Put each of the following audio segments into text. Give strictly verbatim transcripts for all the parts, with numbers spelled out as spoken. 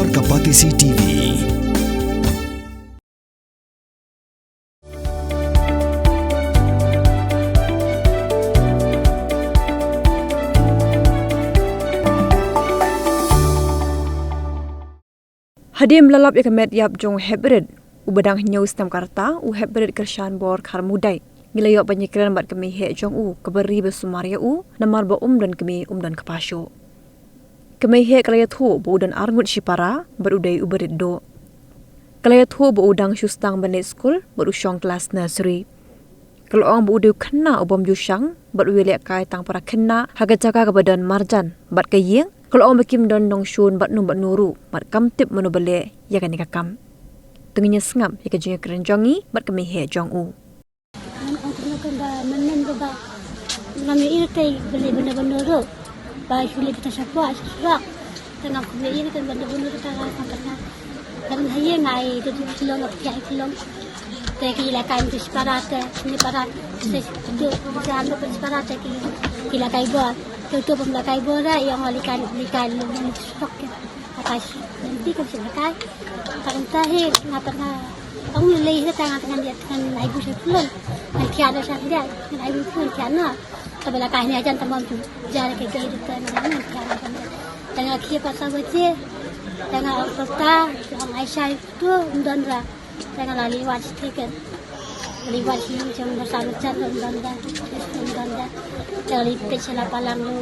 Ka Batesi T V. Hadien ba la lap ïa ka met ïap jong u Heprit, uba dang hynñiew snem ka rta, u Heprit Kyrshanbor Kharmudai, ngi la ïoh ban ïakren bad ka mei heh jong u, kaba ri ba sumar ïa u, namar ba um don kmie, um don kpa shuh. Ka mei heh ka la ïathuh ba u don arngut shipara bad u dei uba rit duh. Ka la ïathuh ba u dang shu sdang ban leit skul bad u shong klas nursery. Ka la ong ba u dei u khynnah u bym ju shang bad u ïalehkai tang para khynnah ha ka jaka kaba don marjan bad ka ïing. Ka la ong ba kim don nongshun bad no bad no ruh bad kam tip mano ba leh ïa kane ka kam. To ngin ïa sngap ïa ka jingïakren jong ngi bad ka mei heh jong u. Ngan ong kumno kumba mynnin ba ngam ïohi te ba leh bynta bynta ruh. Ba shu leh bynta shapoh sha surok. Te ngam kum ïohi te bynta bynta ruh te ngam kum bynta. Te ngam ha ïing nga ai dei ki long, nga pynïaid ki long. Te ki la kai mynta shipara te, shipara te, te ki, ki la kai bor. Te uto bym la kai bor ra, ïa nga la kai, la kai long, long surok te. Ka kai lynti ka shu la kai. Ka kumta hi nga tang nga ong lei hi ta nga tang nga dia tang ai bu sha pulun. Ngan thiah da sha dia ngan ai bu pulun thiah na. Kaba la kai ni ajan tamam tu. Jar ke ke du ta nga ngan thiah da sha dia. Tang nga khie pa sa baje. Tang nga ong kata ong ai shai tu ndon ra. Tang nga la liwat sha tiket. Liwat sha ïing jong ba sa baje ndon da. Ndon da. Tang nga lipit sha la palang lu.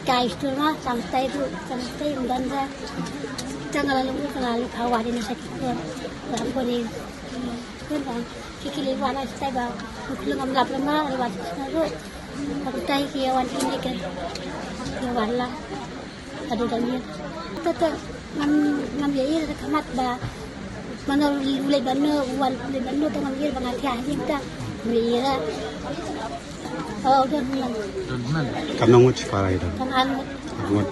Kai stur ma samtai tu samtai ndon da. Tang nga la lung tang nga la khawa di na sakit pun. Pun ni pun bang. Kiki li wan ai stai ba. Khlung am lap lama li wan stai ru. Aku tai ki wan ini ke. Ki wan la. Tadi dan ni. Tete ngam ngam ya ira kamat ba. Mano ulai bano wan ulai bano tang ngam ira ba ngatia hajim ta. Ngam ira. Oh, udah bulan. Don bulan. Kam ngut shipara ida? Kam arngut. Arngut.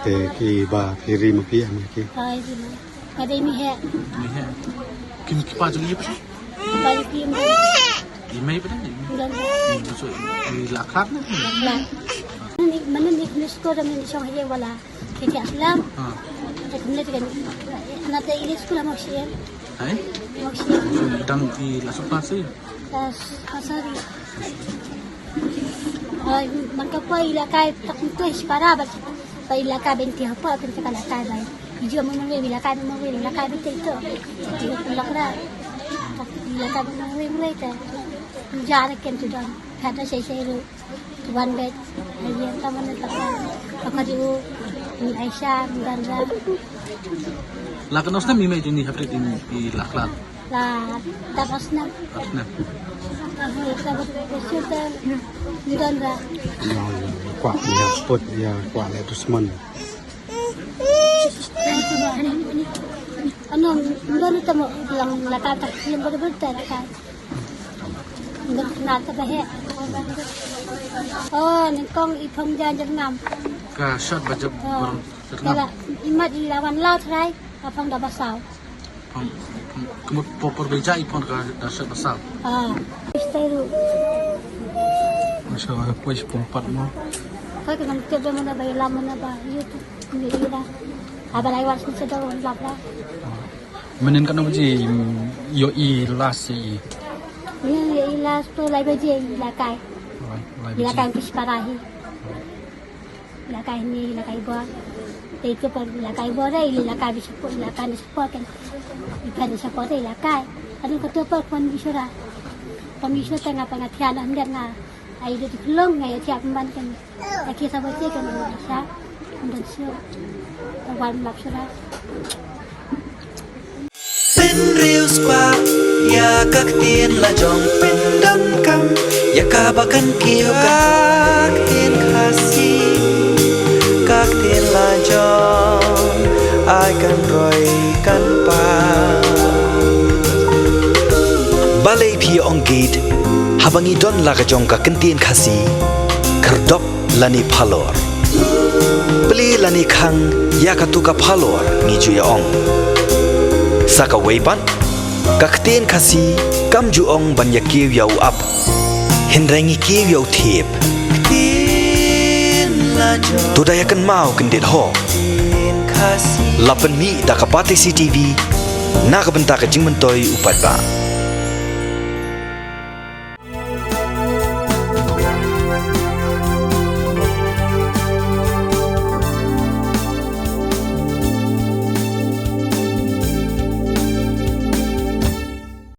Te ki ba phi ri ma phi, ama ki? Ai, ri ma. Ka dei mei heh. Mei heh. Kim ki pa jong i pa? Pa jong i mei. I mei pa dei? Don. I so i la khlad ne? La. Ni mana ni ni skor ni shong haye wala. Ke ke aslam. Ha. Te kumne te kan. Na te i skul mo shi. Hai? Mo shi. Dang i la suk pa si. Pas, pasal. Ai, man ka pa ila kai tak tu shipara ba. Ba ila kai benti apa tu ka la kai ba. Ijo mo mo ila kai mo mo ila kai benti tu. Ila kai. Ila kai mo mo ila kai. Jare ken tu don. Kada sei sei ru. Wan bet. Ai yen ta man ta ka. Ka ka ju. Ni Aisha dan ra. La ka nos na mi mai ni haprit ni ila khlad. La dap asnam. Asnam. Aku ita betul betul dan dan dah. Kwah ïa put ïa kwah ïa dusman. Anu, dan itu mau lang laka tak yang betul betul tak. Ngat ta bahe. Oh, nyngkong i phong jan jam ngam. Ka shot ba jam. Oh. Kala imat i lawan lau trai. Ka phong da basaw. Pang, pang, kemut popor beja i pon ka dasha basal. Ah. Stay ru. Masya Allah, kuis pumpat mo. Kau kena mesti dia mana bayi lama mana ba. YouTube ni ira. Apa lagi was ni sedar orang lap lah. Menen kan apa ji yo i las i. Ni yo i las tu lai baje i lakai. Lai, lai baje. I lakai pis parahi. Lakai ni, lakai bor. Te itu pun lakai bor, eh, lakai bisu pun, lakai bisu pun kan. Ikan bisu pun, eh, lakai. Anu ketua pun pun bisu ra. Pun bisu tengah pengatian anda nga. Ai dia dikelong ngai tiap pemban kan. Aki sabar sih kan Malaysia. Anda siu. Tawan lap sura. Pynriewspah ïa ka ktien lajong, pyndonkam ïa kaba kan kiew ka ktien Khasi, ka ktien lajong ai kan roi kan pang. Balei phi ong git haba ngi don la ka jong ka ktien Khasi, khyrdop lane phalor. Plie lane khang ïa katu ka phalor ngi ju ïa ong. Sa kawei pat, ka ktien Khasi kam ju ong ban ïa kiew ïa u ap, hynrei ngi kiew ïa u thiep. To da ïa kynmaw kyndit ho. La pynmih da ka Batesi TV na ka bynta ka jingmyntoi u paidbah.